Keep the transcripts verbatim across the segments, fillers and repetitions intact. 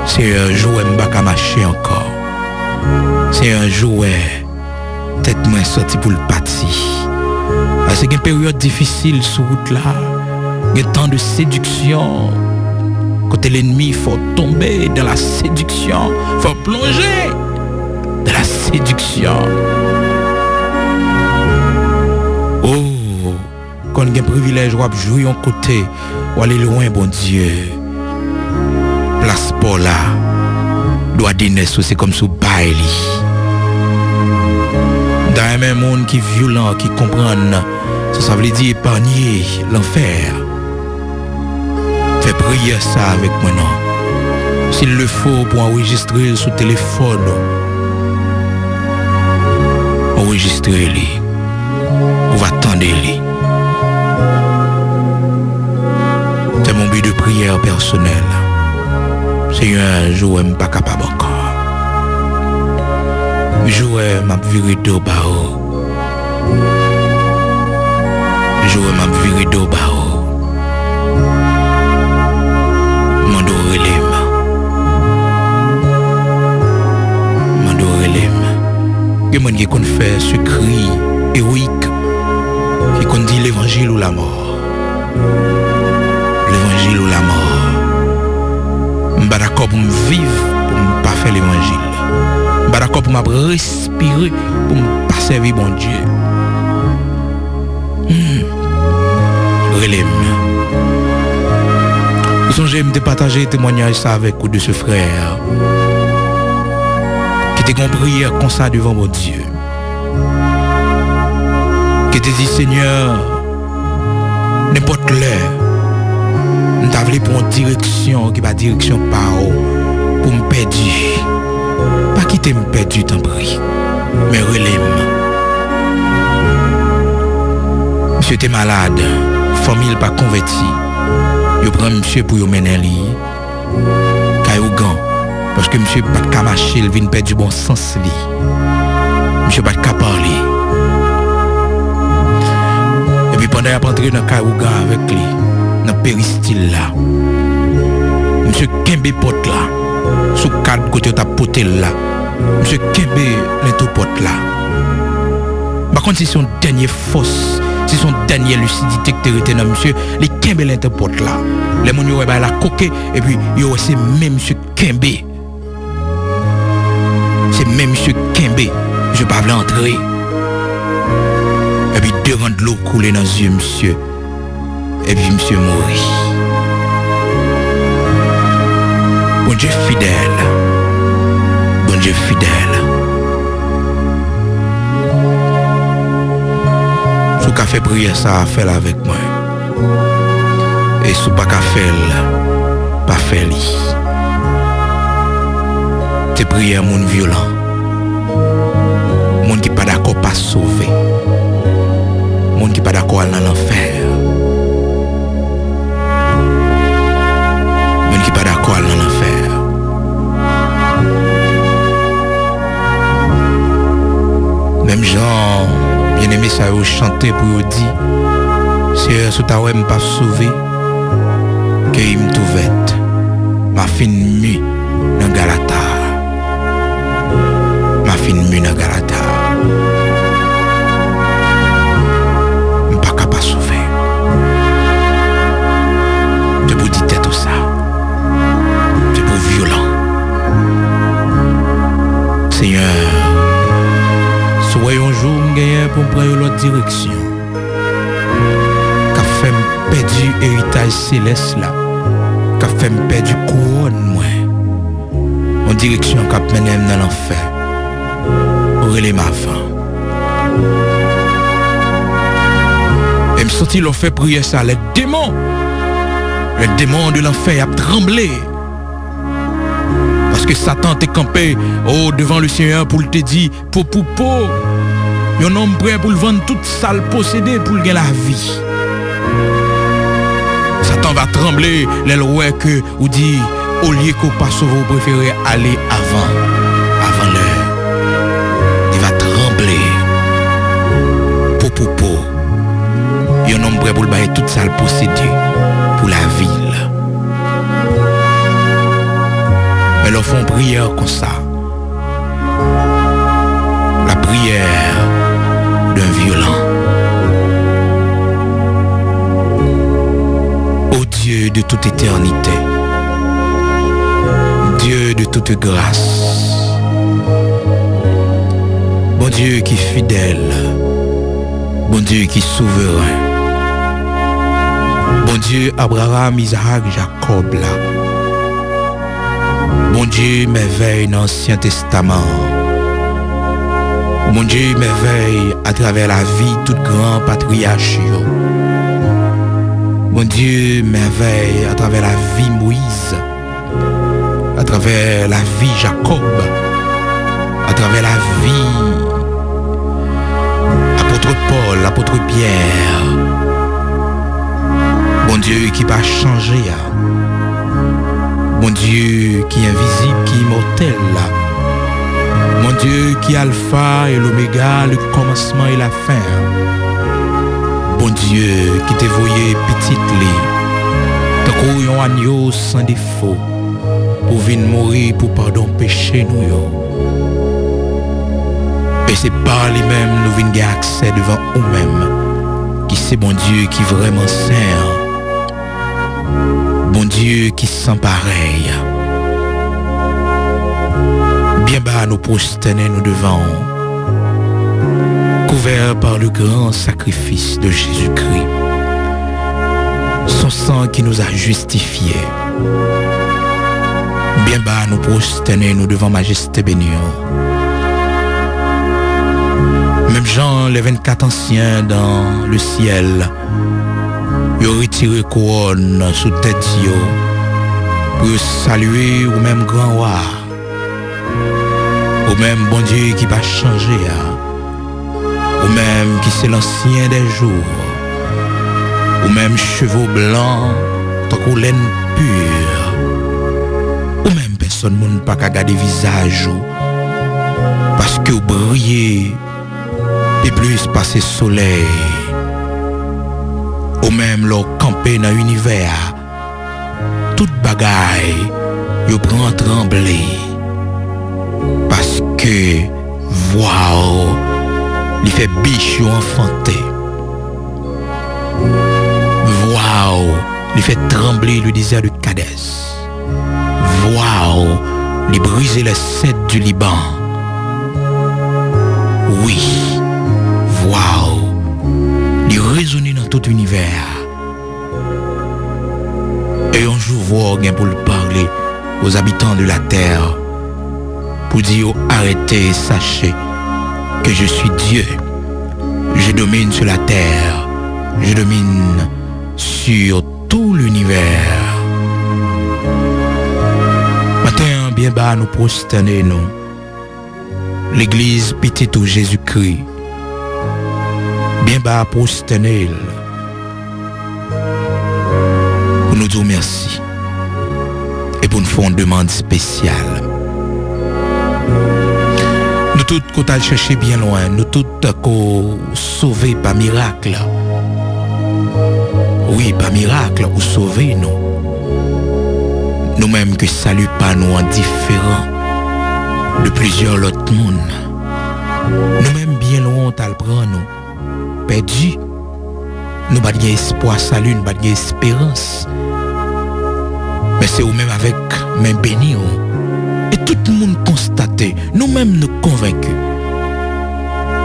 Senyè, jou wè m pa ka mache ankò. Senyè, jou wè tèt mwen santi pou l pati. Paske gen peryòd difisil sou wout la. Gen tan de sediksyon. Kote lènmi fè w tonbe dans la séduction. Fè w plonje dans la séduction. Oh, konn gen privilèj w ap jwi yon kote, w ale lwen Bondye. Plas pa w la, dwa denès ou se kòmsi w bay li. M ta renmen moun ki vyolan, ki konprann sa sa vle di epanye lanfè. Fè priyè sa avèk mwen non. S'il le faut, pou anrejistre l sou telefòn ou. Anrejistre li. Ou va tande li. Fè m yon bi de priyè pèsonèl. Senyè, jou wè m pa kapab ankò. Jou wè m ap vire do ba ou. Jou wè m ap vire do ba ou. Mande w rele m. Mande w rele m. Gen moun ki konn fè sekri ewoyik, ki konn di levanjil ou lamò. Levanjil ou lamò. M pa dakò pou m viv pou m pa fè levanjil. M pa dakò pou m ap respire pou m pa sèvi Bondye. Hmm. Rele m. Ou sonje m te pataje temwanyaj sa avèk ou de se frè ki te gen yon priyè konsa devan Bondye. Ki te di, Senyè, nenpòt lè, m ta vle pran yon direksyon ki pa direksyon pa w pou m pèdi. Pa kite m pèdi, tanpri. Men rele m. Misye te malad, fanmi l pa konvèti. Yo pran misye pou yo mennen li kay ougan, paske misye pa t ka mache, l vin pèdi bon sans li. Misye pa t ka pale. Epi pandan y ap antre nan kay ougan avèk li, nan peristil la, misye kenbe pòt la sou kad kote yo t ap pote l la. Misye kenbe lento pòt la. M pa konn si se yon dènye fòs, si se yon dènye lisidite ki te rete nan misye, li kenbe lento pòt la. Lè moun yo wè bagay la koke, epi yo wè se men misye kenbe. Se men misye kenbe. Misye pa vle antre. Epi devan dlo koule nan zye misye. Epi misye mouri. Bondye fidèl. Bondye fidèl. Si w ka fè priyè sa a, fè l avèk mwen. E si w pa ka fè l, pa fè li. Se priyè moun vyolan. Moun ki pa dakò pa sove. Moun ki pa dakò al nan lanfè. Moun ki pa dakò al nan lanfè. Menm jan byeneme sa yo chante pou yo di, Seyè, si w ta wè m p ap sove, keyi m tou vèt. M a fin mi nan Galata. M a fin mi nan Galata. M pa ka pa sove. Se pou di tèt ou sa. Se pou vyolan. Senyè, si w wè yon jou m genyen pou m pran yon lòt direksyon, k ap fè m pèdi eritaj selès la, k ap fè m pèdi kouwòn mwen, yon direksyon k ap mennen m nan lanfè, rele m avan. E m santi lè w fè priyè sa, les démons, les démons de l'enfer ap tranble. Paske Satan te kanpe, o, devan Lesenyè pou l te di, po pou po, yon nonm prè pou l vann tout sa l posede pou l gen lavi. Satan va tranble lè l wè ke ou di, olye ke w pa sove, ou prefere ale avan, avan lè. Li va tranble, po pou po. Yon nonm prè pou l bay tout sa l posede pou lavi l. Alò, fè yon priyè konsa. La prière d'un violent. Ô Dieu de toute éternité, Dieu de toute grâce, Bondye ki fidèl, Bondye ki souveren, Bondye Abraram, Izak, Jakòb la, Bondye mèvèy nan Ansyen Testaman an. Bondye mèvèy atravè lavi tout gran patriyach yo. Bondye mèvèy atravè lavi Moyiz, atravè lavi Jakòb, atravè lavi apot Pòl, apot Pyè. Bondye ki pa chanje a. Bondye ki envizib, ki imòtèl la. Bondye ki Alfa e Lomega, le kòmansman e lafen an. Bondye ki te voye Pitit li tankou yon anyo san defo pou vin mouri pou padon peche nou yo. E se pa li menm nou vin gen aksè devan ou menm, ki se Bondye ki vrèman sen an. Bondye ki san parèy. Byen ba nou pwostène nou devan w, couvert par le grand sacrifice de Jésus-Christ, son sang qui nous a justifiés. Byen ba nou pwostène nou devan majeste beni w. Menm jan les vingt-quatre anciens dans le ciel, yo retire kouwòn sou tèt yo pou yo salye ou menm gran wa, ou menm Bondye ki pa chanje a, ou menm ki se l'ancien des jours, ou menm cheve w blan tankou lèn pi, ou menm pèsòn moun pa ka gade vizaj ou, paske w briye pi plis pase solèy. Ou menm lè w kanpe nan inivè a, tout bagay yo pran tranble, paske vwa w li fè bich yo anfante. Vwa w li fè tranble le désert de Kadès. Vwa w li brize les cèdres du Liban. Wi, vwa w li rezone nan tout inivè a. E yon jou vwa w gen pou l pale aux habitants de la terre pou di yo arete, sachez que je suis Dieu. Je domine sur la terre. Je domine sur tout l'univers. Maten an, byen ba nou pwostène nou. Legliz Pitit ou Jezikri, byen ba pwostène l pou nou di w mèsi e pou n fè yon demann espesyal. Nou tout ko t al chèche byen lwen, nou tout ko sove pa mirak. Wi, pa mirak ou sove nou. Nou menm ke sali pa nou an diferan de plizyè lòt moun. Nou menm byen lwen w t al pran nou, pèdi. Nou pa t gen espwa sali, nou pa t gen esperans. Men se ou menm avèk men beni w. E tout moun konstate, nou menm nou konvenki.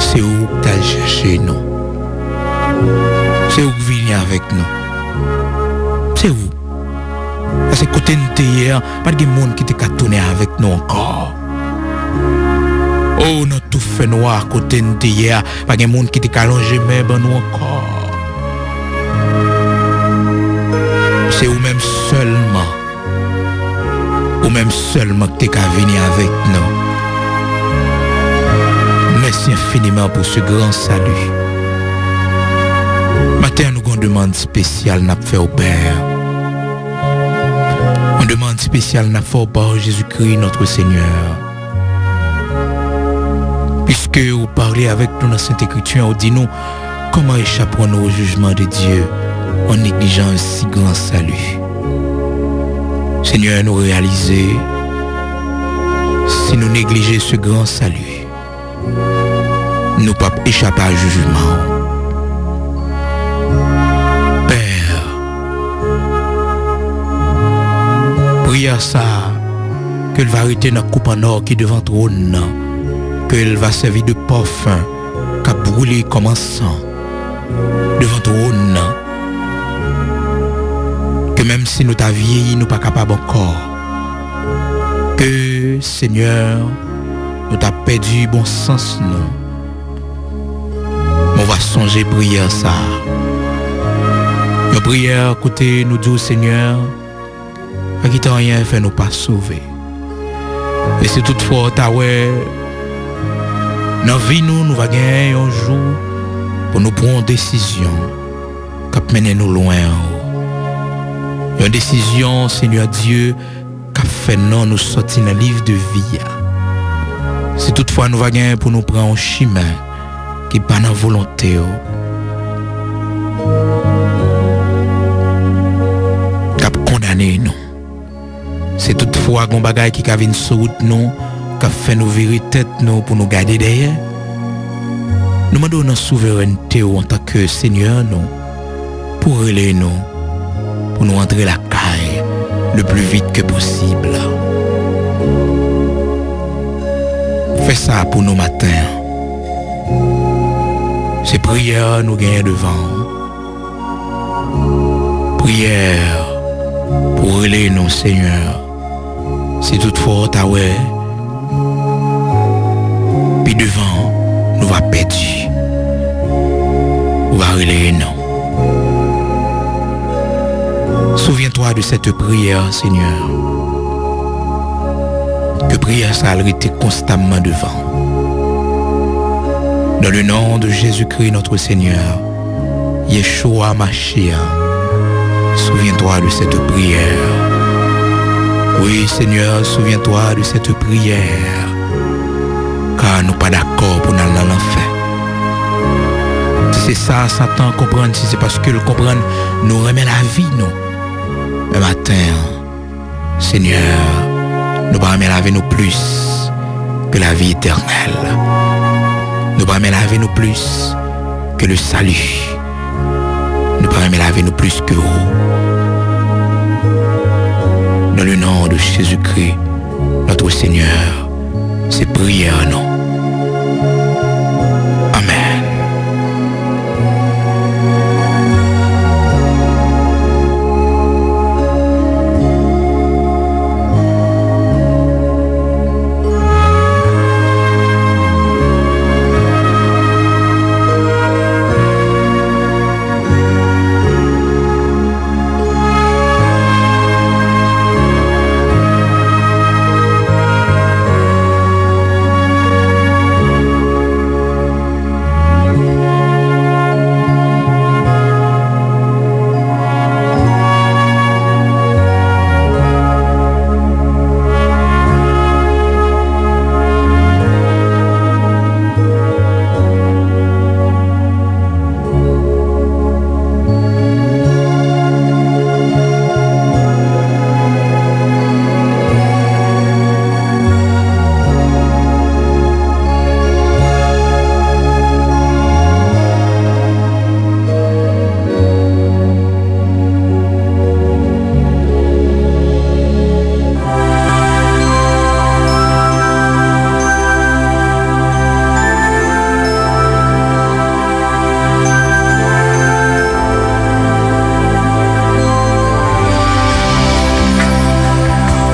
Se ou k t al chèche nou. Se ou k vini avèk nou. Se ou. Paske kote n te ye a, pa t gen moun ki te ka tounen avèk nou ankò. O, nan tou fènwa kote n te ye a, pa gen moun ki te ka lonje men ban nou ankò. Se ou menm sèlman. Ou menm sèlman ki te ka vini avèk nou. Mèsi enfiniman pou se gran sali. Maten an, nou gon demann espesyal n ap fè w, Pè. Yon demann espesyal n ap fè w pa Jezikri, notre Seigneur. Piske ou pale avèk nou nan Sent Ekriti an, ou di nou, comment échapperons-nous au jugement de Dieu en négligeant un si grand salut? Senyè, nou reyalize Si nou neglije ce grand salut, nou p ap echape a jijman w. Pè, priyè sa a, ke l va rete nan koup an nò ki devan twòn nan, ke l va sèvi de pòfen k ap boule kòm ansan devan twòn nan, ke menm si nou ta vyeyi, nou pa kapab ankò, ke, Senyè, nou ta pèdi bon sans nou. Men w va sonje priyè sa a. Yon priyè kote nou di w, Senyè, pa kite anyen fè nou pa sove. E si toutfwa w ta wè nan vi nou, nou va genyen yon jou pou nou pran yon desizyon k ap mennen nou lwen w. Yon desizyon, Senyè Dye, k ap fè non nou sòti nan liv de vi a. Si toutfwa nou va genyen pou nou pran yon chimen ki pa nan volonte w, k ap kondane nou. Si toutfwa gon bagay ki ka vin sou wout nou, k ap fè nou vire tèt nou pou nou gade dèyè, nou mande w nan souverènte w antanke Senyè nou, pou w rele nou, pou nou antre lakay le plus vite que possible. Fè sa pou nou maten an. Se priyè nou genyen devan w. Priyè pou w rele nou, Senyè. Si toutfwa w ta wè, pi devan, nou va pèdi. Ou va rele non. Souviens-toi de cette prière, Seigneur. Ke priyè sa a rete konstamman devan. Dans le nom de Jésus-Christ, notre Seigneur, Yeshua Mashiach, souviens-toi de cette prière. Oui, Seigneur, souviens-toi de cette prière. Ka nou pa dakò pou n al nan lanfè. Si se sa Satan konprann, si se paske l konprann nou renmen lavi nou, men maten an, Senyè, nou pa renmen lavi nou plis ke lavi etènèl. Nou pa renmen lavi nou plis ke le salut. Nou pa renmen lavi nou plis ke ou. Dans le nom de Jésus-Christ, notre Seigneur, se priyè nou. Amèn.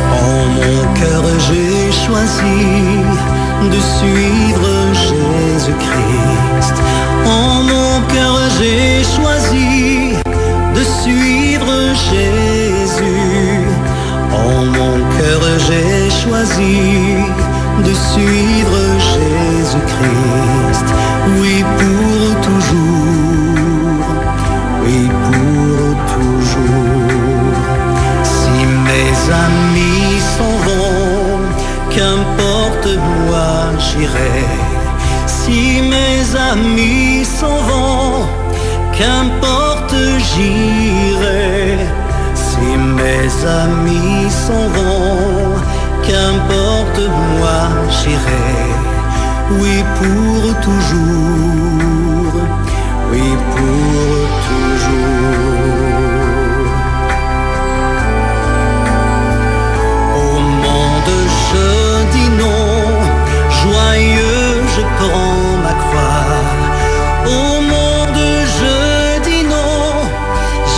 En mon cœur, j'ai choisi de suivre Jésus-Christ. En mon cœur, j'ai choisi de suivre Jésus. En mon cœur, j'ai choisi de suivre Jésus-Christ. Oui, pour toujours. Oui, pour toujours. Si mes amis s'en vont, qu'importe, moi j'irai. Si mes amis s'en vont, qu'importe, j'irai. Si mes amis s'en vont, Qu'importe, moi j'irai, oui, pour toujours, oui, pour toujours. Au monde, je dis non, joyeux, je prends ma croix. Au monde, je dis non,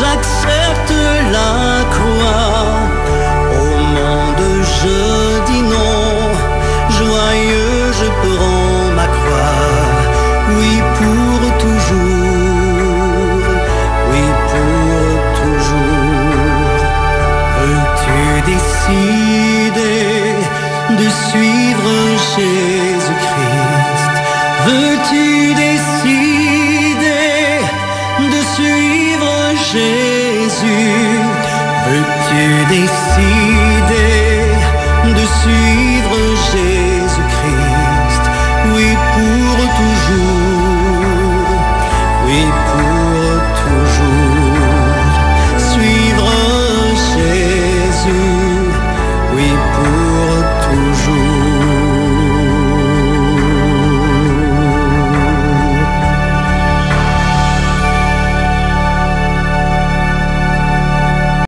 j'accepte la croix. Au monde, je dis non, joyeux, je prends ma croix. Oui, pour toujours, oui, pour toujours. Veux-tu décider de suivre Jésus-Christ? Veux-tu décider de suivre Jésus? Veux-tu décider de suivre